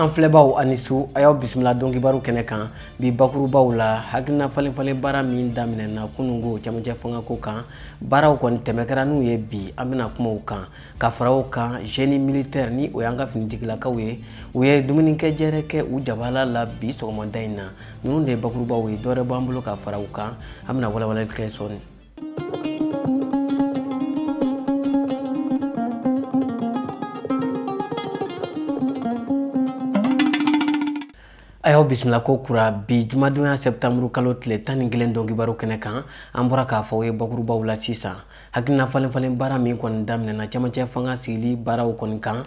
An filɛbaw ani su, a y'aw bisimila donkibaru kɛnɛ kan. Bi bakurubaw la, hakilina falen falen baara min daminɛna kununko camancɛ fangako kan, baaraw kɔni tɛmɛ kɛra n'u ye. Bi an bɛna kuma o kan. Ka fara o kan, génie militaire, ni o y'an ka finitigilakaw ye, u ye dumunikɛ jɛrɛ kɛ u jabala la bi sɔgɔmada in na. Ninnu de ye bakurubaw ye. Dɔwɛrɛ b'an bolo ka fara u kan, an bɛna walawalali kɛ sɔɔni. A y'aw bisimila ko kura bi jumadonya septembre kalo tile 11 donkibaru kɛnɛ kan. An bɔra k'a fɔ aw ye bakurubaw la sisan, hakilina falen falen baara min kɔni daminɛna camancɛ fanga sigili baaraw kɔni kan,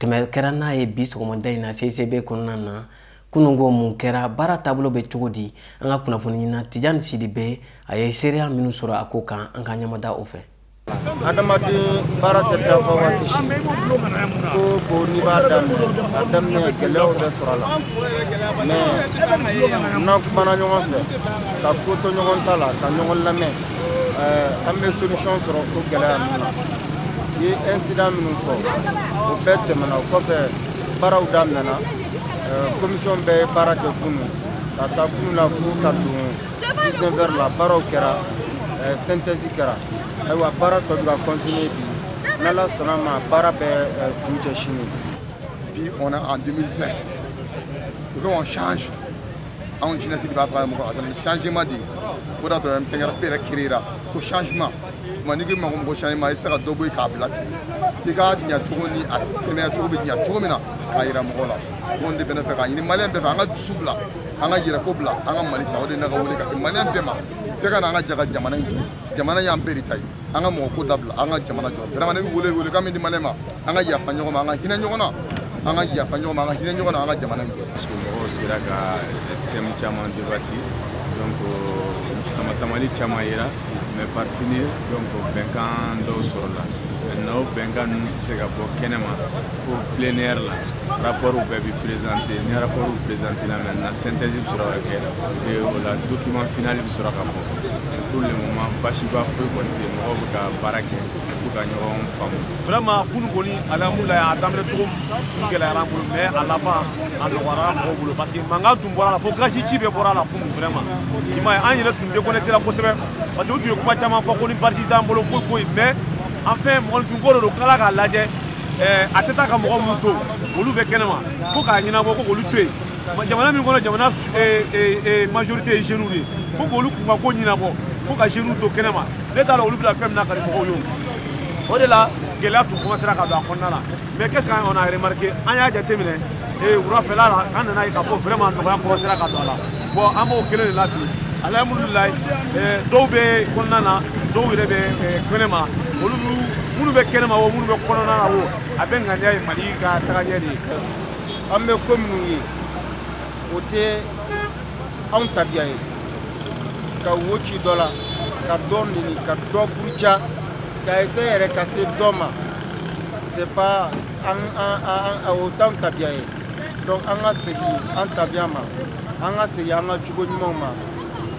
tɛmɛ kɛra n'a ye bi sɔgɔmada in na CICB kɔnɔna na. Kununko mun kɛra, baara taabolo bɛ cogo di? An ka kunnafoni ɲina Tijani Sidibe, a ye seereya minnu sɔrɔ a ko kan, an ka ɲamada o fɛ. Adamaden baara tɛ dafa waati si. Ko ko n'i b'a daminɛ, a daminɛ gɛlɛyaw bɛ sɔrɔ a la, mais n'an kumana ɲɔgɔn fɛ, ka ko to ɲɔgɔn ta la, ka ɲɔgɔn lamɛn, an bɛ solution sɔrɔ o gɛlɛya ninnu na. I ye incident minnu fɔ, o bɛɛ tɛmɛna. O kɔfɛ, baaraw daminɛna. Commission bɛɛ ye baara kɛ kunun ka taa kunun la fo ka don 19 heures la. Baaraw kɛra, synthèse kɛra. Ayiwa, baara tɔ bɛ ka continuer bi. N'Ala sɔnna ma, baara bɛ kuncɛ sini. Bi, on est en 2020, faut qu'on change. Anw jeunesse de b'a fɔ mɔgɔ a changement de o de y'a to M5RFP yɛrɛ créé ra ko changement. Tuma n'i ko ma ko changement, i tɛ se ka dɔ bɔ yen k'a bila ten, f'i k'a ɲa cogo ni a kɛnɛya cogo bɛ ɲa cogo min na k'a yira mɔgɔw la. Ko de bɛ ne fɛ k'a ɲini maliyɛn bɛɛ fɛ, an ka dusu bila, an ka yɛrɛko bila, an ka Mali ta. O de ye ne ka wele ka se maliyɛn bɛɛ ma, bɛɛ ka na an ka jɛ ka jamana in jɔ. Jamana y'an bɛɛ de ta ye. An ka mɔgɔ ko dabila, an ka jamana jɔ. Vraiment, ne bɛ wele wele kan min di maliyɛn ma, an ka yafa ɲɔgɔn ma, an ka hinɛ ɲɔgɔn na, an ka yafa ɲɔgɔn ma, an ka hinɛ ɲɔgɔn na, an ka jamana in jɔ. Parce que mɔgɔw sera ka thème caman débattre, donc sama samali caman yera, mais par finir, donc bɛnkan dɔw sɔrɔla. Maintenant, o bɛnkan ninnu tɛ se ka bɔ kɛnɛ ma fo plénière la, rapport bɛɛ bɛ présenter. Ni rapport présenter la, maintenant synthèse bɛ sɔrɔ ka kɛ et o la document final bɛ sɔrɔ ka bɔ. Pour le moment, baasiba foyi kɔni tɛ yen, mɔgɔw bɛ ka baara kɛ pour ka ɲɔgɔn faamu. Vraiment, kunun kɔni, alhamdulilayi, a daminɛ cogo tun gɛlɛyara an bolo, mais a laban a nɔgɔyara mɔgɔw bolo, parce que mankan tun bɔra a la fo gasi ci bɛɛ bɔra a la kunun. Vraiment, i m'a ye, an yɛrɛ tun déconnecté la kosɛbɛ, parce que u tun ye kuma caman fɔ ko ni baasi t'an bolo foyi foyi, mais enfin mɔgɔninfin ko de don. K'Ala k'a lajɛ, a tɛ taa ka mɔgɔ minnu to, olu bɛ kɛnɛma fo k'a ɲɛnabɔ, ko k'olu to yen. Jamana min kɔnɔ, jamana majorité ye jeunes de ye, ko k'olu kun ka ko ɲɛnabɔ, ko ka jeunes to kɛnɛma. Ne t'a dɔn olu bɛna fɛn min na ka di mɔgɔw ye. O de la gɛlɛya tun commencé ka don a kɔnɔna la. Mais qu'est-ce qu'on a remarqué? An y'a jateminɛ wulafɛla la, an nana ye k'a fɔ vraiment nɔgɔya commencé ka don a la. Bon, an b'o kelen de la bi, alhamdulilayi. Dɔw bɛ kɔnɔna na, dɔw yɛrɛ bɛ kɛnɛma. Olu minnu bɛ kɛnɛma o, minnu bɛ kɔnɔna na o, a bɛ ŋaniya ye Mali ka taga ɲɛ de ye. An bɛ ko minnu ye, o tɛ anw tabiya ye, ka wo ci dɔ la, ka dɔ neni, ka dɔ buruja, ka essayer yɛrɛ ka se dɔ ma, c'est pas an an an o t'anw tabiya ye. Donc an ka segin an tabiya ma, an ka segin an ka jogo ɲumanw ma.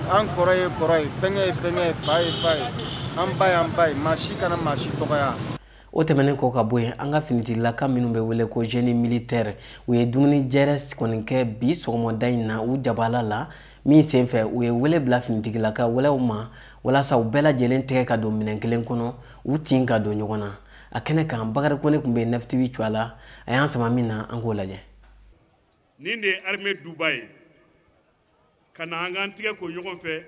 An kɔrɔ ye kɔrɔ ye, bɛnkɛ ye bɛnkɛ ye, fa ye fa ye, an ba ye an ba ye. Maa si kana maa si dɔgɔya. O tɛmɛnen kɔ ka bɔ yen, an ka finitigilaka minnu bɛ wele ko génie militaire, u ye dumuni jɛrɛ kɔni kɛ bi sɔgɔmada in na u jabala la. Min senfɛ, u ye wele bila finitigilaka wɛrɛw ma walasa u bɛɛ lajɛlen tɛgɛ ka don minɛn kelen kɔnɔ, u tin ka don ɲɔgɔn na. A kɛnɛ kan, Bakari Kone tun bɛ 9 TV cuwa la, a y'an sama min na, an k'o lajɛ. Nin de ye armée duba ye, ka na an k'an tigɛ ko ɲɔgɔn fɛ,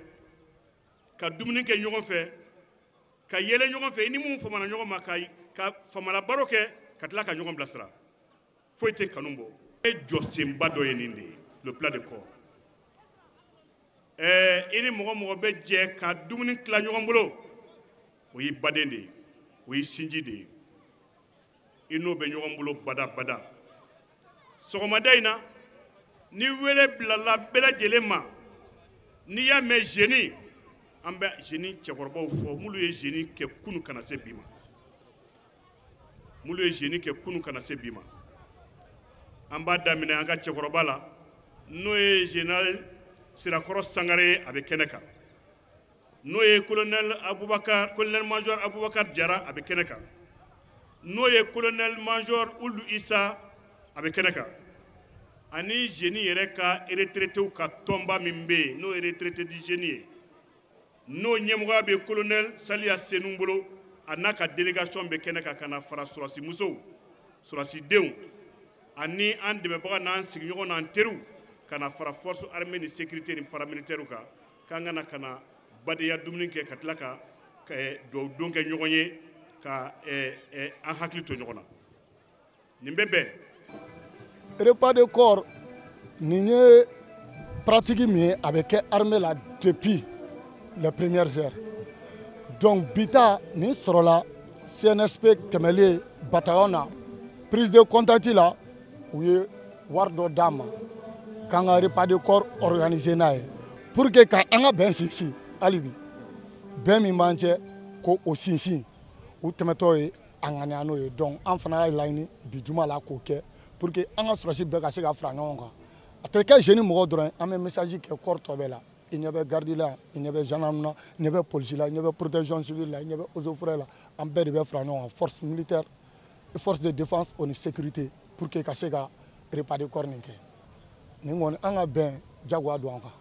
ka dumuni kɛ ɲɔgɔn fɛ, ka yɛlɛ ɲɔgɔn fɛ. I ni mun famana ɲɔgɔn ma, ka famala baro kɛ, ka tila ka ɲɔgɔn bilasira. Foyi tɛ kanu bɔ. E jɔsenba dɔ ye nin de ye, le plat de corps. I ni mɔgɔ mɔgɔ bɛ jɛ ka dumuni tila ɲɔgɔn bolo, o y'i baden de ye, o y'i sinji de ye. I n'o bɛ ɲɔgɔn bolo bada bada. Sɔgɔmada in na, ni wele bilala bɛɛ lajɛlen ma, n'i y'a mɛn génie, an bɛ génie cɛkɔrɔbaw fɔ, minnu ye génie kɛ kunun ka na se bi ma, minnu ye génie kɛ kunun ka na se bi ma. An b'a daminɛ an ka cɛkɔrɔba la, n'o ye général Sirakɔrɔ Sangare ye, a bɛ kɛnɛ kan. N'o ye colonel Abubakar, colonel major Abubakar Jara, a bɛ kɛnɛ kan. N'o ye colonel major Ulu Isa, a bɛ kɛnɛ kan. Ani jeunes yɛrɛ ka retraités ka tɔnba min bɛ yen, n'o ye retraité du jeune ye, n'o ɲɛmɔgɔya bɛ colonel Saliya Senu bolo, a n'a ka délégation bɛ kɛnɛ kan ka na fara sɔrɔsi musow, sɔrɔsi denw ani an dɛmɛbaga n'an sigiɲɔgɔn n'an teriw, ka na fara force armée ni sécurité ni paramilitaire kan, k'an ka na ka na badenya dumuni kɛ, ka tila ka dugawu don kɛ ɲɔgɔn ye, ka an hakili to ɲɔgɔn na. Nin bɛ bɛn. Repas de corps nin ye pratique min ye, a bɛ kɛ armée la depuis les premières heures. Donc bi ta nin sɔrɔla CNSP tɛmɛlen bataillon na, prise de contact la, u ye wari dɔ d'an ma k'an ka repas de corps organiser n'a ye pour que ka an ka bɛn sinsin. Hali bi bɛn min b'an cɛ, ko o sinsin, u tɛmɛtɔ ye a ŋaniya n'o ye. Donc an fana y'a laɲini bi juma la k'o kɛ pour que an ka sɔrɔsi bɛɛ ka se ka fara ɲɔgɔn kan. A tɛ kɛ jeune mɔgɔw dɔrɔn ye, an bɛ message kɛ corps tɔ bɛɛ la. I ɲɛ bɛ garde la, i ɲɛ bɛ gendarme na, i ɲɛ bɛ polisi la, i ɲɛ bɛ protection civile la, i ɲɛ bɛ eaux et forêts la, an bɛɛ de bɛ fara ɲɔgɔn kan, force militaire, force de défense o ni sécurité, pour que ka se ka repas de corps nin kɛ. Nin kɔni, an ka bɛn jagoya don an kan,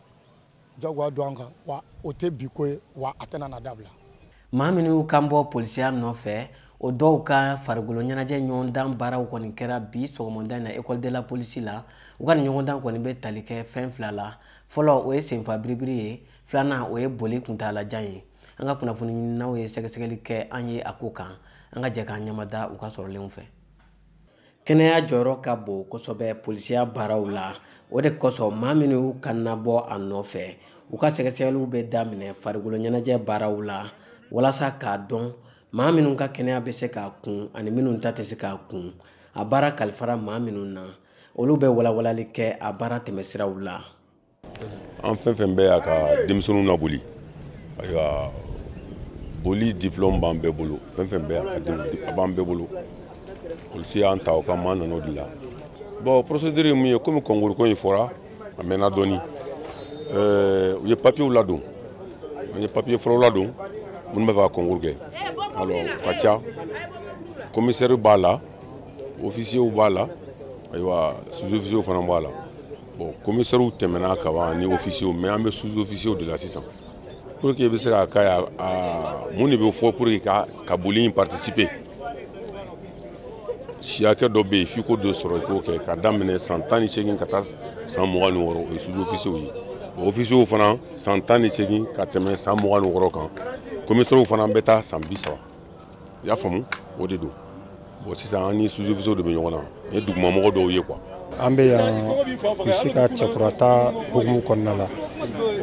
jagoya don an kan wa. O tɛ bi ko ye wa, a tɛna na dabila. Maa minnu y'u kan bɔ polisiya nɔfɛ, o dɔw ka farikolo ɲɛnajɛ ɲɔgɔndan baaraw kɔni kɛra bi sɔgɔmada in na école de la police la. U ka nin ɲɔgɔndan kɔni bɛ tali kɛ fɛn fila la. Fɔlɔ, o ye senfa biribiri ye. Filanan, o ye boli kuntagalajan ye. An ka kunnafoni ɲininaw ye sɛgɛsɛgɛli kɛ an ye a ko kan. An ka jɛ k'an ɲɛmada u ka sɔrɔlenw fɛ. Kɛnɛya jɔyɔrɔ ka bon kosɛbɛ polisiya baaraw la. O de kosɔn, maa minnu y'u kan nabɔ a nɔfɛ, u ka sɛgɛsɛgɛliw bɛ daminɛ farikolo ɲɛnajɛ baaraw la, walasa k'a dɔn maa minnu ka kɛnɛya bɛ se k'a kun ani minnu ta tɛ se k'a kun. A baara kalifara maa minnu na, olu bɛ walawalali kɛ a baara tɛmɛsiraw la. An fɛn fɛn bɛ yan ka denmisɛnninw laboli, ayiwa, boli diplôme b'an bɛɛ bolo. Fɛn fɛn bɛ yan ka a b'an bɛɛ bolo. Polisi y'an ta o kama, an nana o de la. Bon, procédure ye mun ye? Komi concours ko in fɔra, a mɛnna dɔɔni, u ye papiyew ladon. An ye papiye fɔlɔ ladon minnu bɛ fɛ ka concours kɛ. Alors, o ka ca, commissaire b'a la, officier b'a la, ayiwa, sous-officier fana b'a la. Bon, commissaire tɛmɛna ka ban ni officier, mais an bɛ sous-officier de la sisan. Pour que i bɛ se k'a k'a mun de bɛ fɔ pour que ka boli in participer, si hakɛ dɔ bɛ yen f'i k'o dɔ sɔrɔ i k'o kɛ, ka daminɛ san 18 ka taa san 26, o ye sous-officier ye. Officier fana, san 18 ka tɛmɛ san 26 kan. Commissaire fana bɛ taa san 30. I y'a faamu, o de don. Bon, sisan an ni sous-officier de bɛ ɲɔgɔn na, nin ye dugumamɔgɔ dɔw ye quoi. An bɛ yan polisi ka cɛkurata hukumu kɔnɔna la.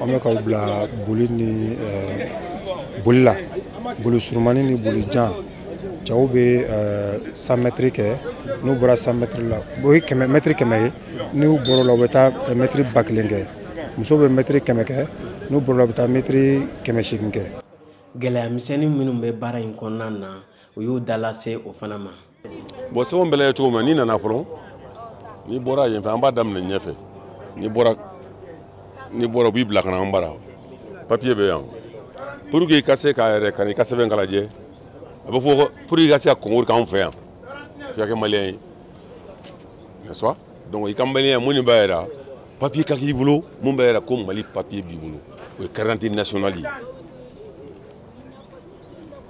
An bɛ k'aw bila boli ni boli la, boli surumani ni boli jan. Cɛw bɛ 100 mètres kɛ. N'u bɔra 100 mètres la, o ye kɛmɛ mètre 100 ye. N'u bɔra o la, u bɛ taa mètre 1000 kɛ. Musow bɛ mètre 100 kɛ. N'u bɔra o la, u bɛ taa mètre 800 kɛ. Gɛlɛya misɛnnin minnu bɛ baara in kɔnɔna na, u y'u dalase o fana ma. Bon, sɛbɛnw bɛɛ lajɛ cogo min na, n'i nana fɔlɔ, n'i bɔra yen fɛ, an b'a daminɛ ɲɛfɛ. N'i bɔra, u b'i bila ka na an bara. Papiye bɛ yan pour que i ka se k'a yɛrɛ ka na i ka sɛbɛn ka lajɛ. A bɛ fɔ pour que i ka se ka concours k'anw fɛ yan, f'i ka kɛ malien ye, n'est-ce pas? Donc i ka malien, mun de b'a yira? Papiye ka k'i bolo mun b'a yira ko Mali papiye b'i bolo, o ye carte d'identité nationale ye.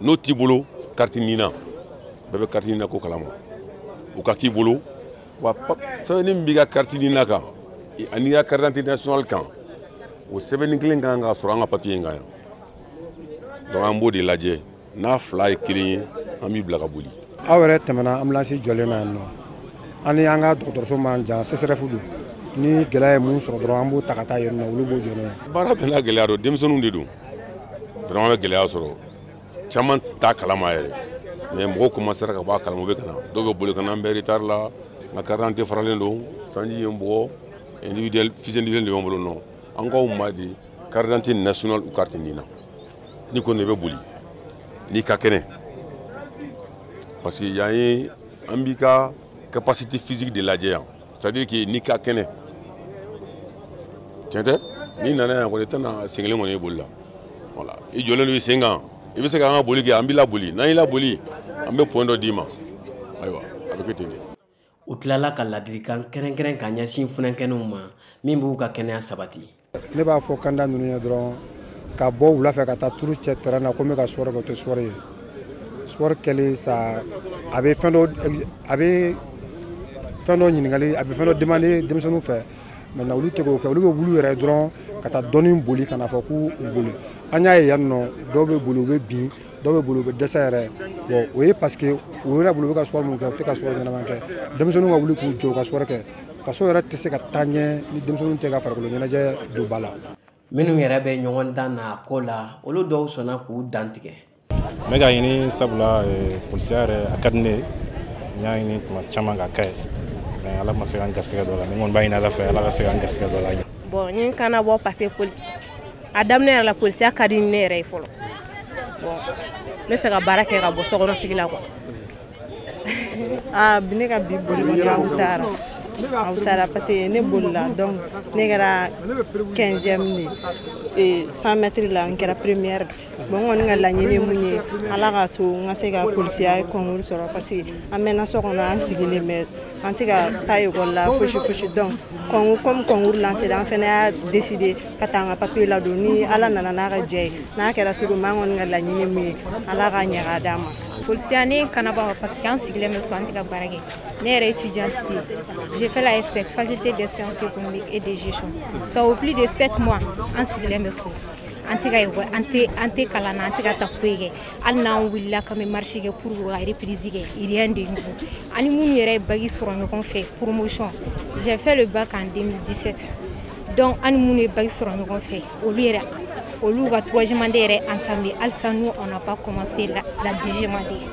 N'o t'i bolo, carte NINA, bɛɛ bɛ carte NINA ko kalama, o ka k'i bolo wa. Sɛbɛnni min b'i ka carte NINA kan ani ka carte d'identité nationale kan, o sɛbɛnni kelen kan ka sɔrɔ an ka papiye in kan yan. Donc an b'o de lajɛ, n'a fila ye kelen ye, an b'i bila ka boli. Aw yɛrɛ tɛmɛna ambulance jɔlen na yan nɔ. An ni an ka dɔgɔtɔrɔso man jan, CSRéf don. Ni gɛlɛya ye mun sɔrɔ dɔrɔn, an b'o ta ka taa yen nɔ, olu b'o jɔ n'o ye. Baara bɛɛ n'a gɛlɛya don. Denmisɛnninw de don, vraiment bɛ gɛlɛya sɔrɔ, caman t'a kalama yɛrɛ. Mais mɔgɔw commencera ka bɔ a kalama, u bɛ ka na, dɔw bɛ boli ka na. An bɛ retard la, n ka carte d'identité faralen don, sanji ye n bugɔ, individuel, fiche individuelle de bɛ n bolo. Nɔ an k'aw ma di carte d'identité nationale ou carte NINA. N'i ko ne bɛ boli n'i ka kɛnɛ, parce que yan ye an b'i ka capacité physique de lajɛ yan, c'est à dire que n'i ka kɛnɛ, tiɲɛ tɛ, n'i nana yan kɔni, i tɛna sen kelen kɔni ye boli la. Voilà, i jɔlen don i sen kan, i bɛ se k'an ka boli kɛ, an b'i laboli. N'an y'i laboli, an bɛ point dɔ d'i ma. Ayiwa, a bɛ kɛ ten de. U tilala ka ladilikan kɛrɛnkɛrɛn ka ɲɛsin funankɛninw ma min b'u ka kɛnɛya sabati. Ne b'a fɔ kanda ninnu ye dɔrɔn ka bɔ wula fɛ ka taa turu cɛ terrain na ko n bɛ ka sport kɛ, o tɛ sport ye. Sport kɛlen sa, a bɛ fɛn dɔ ɲininkali, a bɛ fɛn dɔ demander denmisɛnninw fɛ. Maintenant olu tɛ k'o kɛ, olu bɛ wuli yɛrɛ dɔrɔn ka taa dɔɔnin boli ka n'a fɔ k'u boli. An y'a ye yan nɔ, dɔw bɛ boli u bɛ bin, dɔw bɛ boli u bɛ dɛsɛ yɛrɛ. Bon, o ye parce que u yɛrɛ bolo u bɛ ka sport mun kɛ, u tɛ ka sport ɲɛnama kɛ. Denmisɛnninw ka wuli k'u jɔ u ka sport kɛ. Faso yɛrɛ tɛ se ka taa ɲɛ ni denmisɛnninw tɛ ka farikolo ɲɛnajɛ don ba la. Minnu yɛrɛ bɛ ɲɔgɔn dan na ko la, olu dɔw sɔnna k'u dantigɛ. N bɛ ka ɲini sabula polisiya yɛrɛ a ka di ne ye. N y'a ɲini tuma caman ka k'a ye. Mais ala ma se ka n garisɛgɛ dɔ la. Ni n kɔni b'a ɲini Ala fɛ, Ala ka se ka n garisɛgɛ dɔ la. Bon, n ye n kana bɔ parce que polisi a daminɛ yɛrɛ la polisiya ka di ne yɛrɛ ye fɔlɔ. Bon, n bɛ fɛ ka baara kɛ ka bɔ sokɔnɔ sigi la quoi. Ah, bi ne ka bi boli kɔni a wusayara. A wusayara parce que ne bolila, donc ne kɛra 15e de ye. 100 mètres la n kɛra première. Bon, n kɔni ka laɲini ye mun ye, Ala k'a to n ka se ka polisiya concours sɔrɔ parce que an mɛnna so kɔnɔ, an sigilen bɛ, an tɛ ka taa école la fosi fosi. Donc comme concours lancé, an fana y'a décidé ka taa an ka papier ladon. Ni Ala nana n'a ka jɛ ye, n'a kɛra cogo min, an kɔni ka laɲini ye mun ye, Ala k'a ɲɛ k'a d'an ma. Polisiya ne kana bɔ parce que an sigilen bɛ so, an tɛ ka baara kɛ. Ne yɛrɛ étudiante de ye. J'ai fait la FSEC, faculté des sciences économiques et de gestion. Ça au plus de 7 mois an sigilen bɛ so. An tɛ ka école, an tɛ kalan na, an tɛ ka taa foyi kɛ. Hali n'an wulila k'an bɛ marche kɛ pour ka reprise kɛ, rien de nouveau. Ani minnu yɛrɛ ye bac sɔrɔ ɲɔgɔn fɛ promotion. J'ai fait le bac en 2017. Donc ani minnu ye bac sɔrɔ ɲɔgɔn fɛ, olu yɛrɛ olu ka troisième année yɛrɛ entamé. Halisa nous on n'a pas commencé la deuxième année.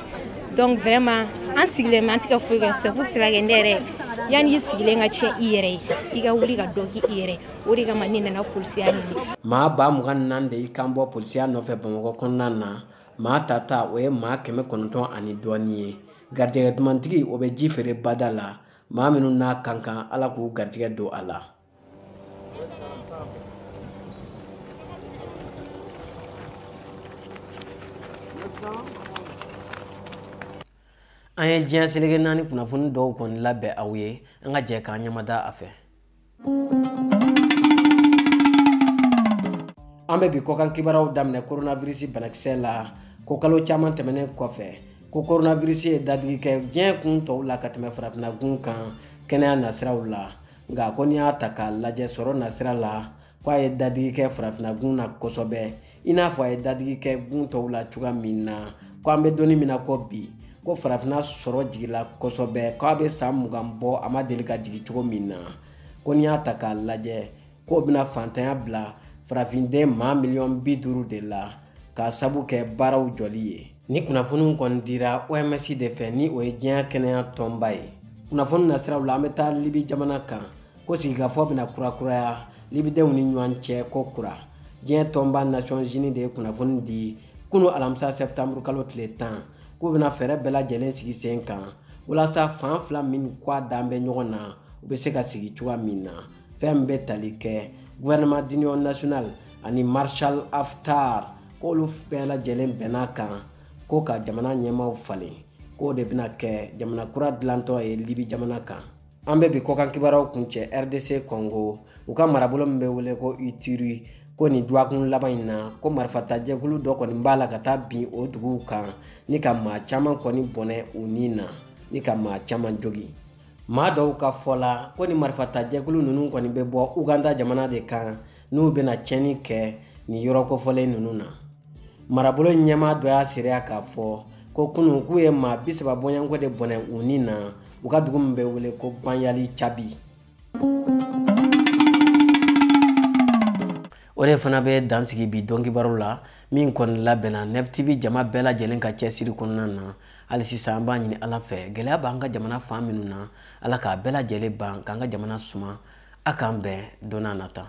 Donc vraiment an sigilen bɛ, an tɛ ka foyi kɛ. C'est pour cela que ne yɛrɛ yanni i sigilen ka tiɲɛ i yɛrɛ ye, i ka wuli ka dɔ k'i yɛrɛ. O de kama ne nana polisiya ɲini. Maa 24,000 de y'i kan bɔ polisiya nɔfɛ Bamakɔ kɔnɔna na. Maa tata o ye maa 900 ani dɔɔnin ye. Garijɛgɛ dumantigi o bɛ ji feere bada la. Maa minnu n'a kan kan, Ala k'u garijɛgɛ don a la. An ye diɲɛ seleke naani kunnafoni dɔw kɔni labɛn aw ye, an ka jɛ k'an ɲɛmada a fɛ. An bɛ bi kɔkan kibaruyaw daminɛ coronavirus banakisɛ la. Ko kalo caman tɛmɛnen kɔfɛ, ko coronavirus ye dadigi kɛ diɲɛ kun tɔw la ka tɛmɛ farafinna gun kan kɛnɛya nasiraw la. Nka ko n'i y'a ta k'a lajɛ sɔrɔ nasira la, k'a ye dadigi kɛ farafinna gun na kosɛbɛ, i n'a fɔ a ye dadigi kɛ gun tɔw la cogoya min na. Ko an bɛ donni min na ko bi, ko farafinna sɔrɔ jigila kosɛbɛ, k'a bɛ san 20 bɔ a ma deli ka jigin cogo min na. Ko n'i y'a ta k'a lajɛ, k'o bɛna fantanya bila farafinden maa 50 miliyɔn de la k'a sabu kɛ baaraw jɔli ye. Ni kunnafoniw kɔni dira OMS de fɛ, ni o ye diɲɛ kɛnɛya tɔnba ye. Kunnafoni nasiraw la, an bɛ taa Libi jamana kan. Ko sigikafɔ bɛna kurakuraya Libidenw ni ɲɔgɔn cɛ ko kura. Diɲɛ tɔnba Nations Unies de ye kunnafoni di kunu alamisa septembre kalo tile 10, k'u bɛna fɛɛrɛ bɛɛ lajɛlen sigi sen kan walasa fan fila min k'a dan bɛ ɲɔgɔn na, u bɛ se ka sigi cogoya min na. Fɛn min bɛ tali kɛ gouvernement d'union nationale ani Marshal Haftar, k'olu bɛɛ lajɛlen bɛn'a kan ko ka jamana ɲɛmaaw falen, k'o de bɛna kɛ jamana kura dilantɔ ye Libi jamana kan. An bɛ bi kɔkan kibaruyaw kuncɛ RDC Congo, u ka marabolo min bɛ wele ko Ituri, ko nin dɔgɔkun laban in na, ko marifatajɛkulu dɔ kɔni b'a la ka taa bin o duguw kan ni ka maa caman kɔni bɔnɛ u ni na, ni ka maa caman jogi. Maa dɔw ka fɔ la, ko ni marifatajɛkulu ninnu kɔni bɛ bɔ Uganda jamana de kan, n'u bɛna tiɲɛni kɛ nin yɔrɔ kofɔlen ninnu na. Marabolo ɲɛmaa dɔ y'a seereya k'a fɔ ko kunun k'u ye maa 30 bɔɲɔgɔnko de bɔnɛ u ni na, u ka dugu min bɛ wele ko Banyali Cabi. O de fana bɛ dan sigi bi dɔnkibaru la min kɔni labɛnna Nef TV jama bɛɛ lajɛlen ka cɛsiri kɔnɔna na. Hali sisan an b'a ɲini Ala fɛ, gɛlɛya b'an ka jamana fan minnu na, Ala k'a bɛɛ lajɛlen ban k'an ka jamana suma. A k'an bɛn don n'a nata.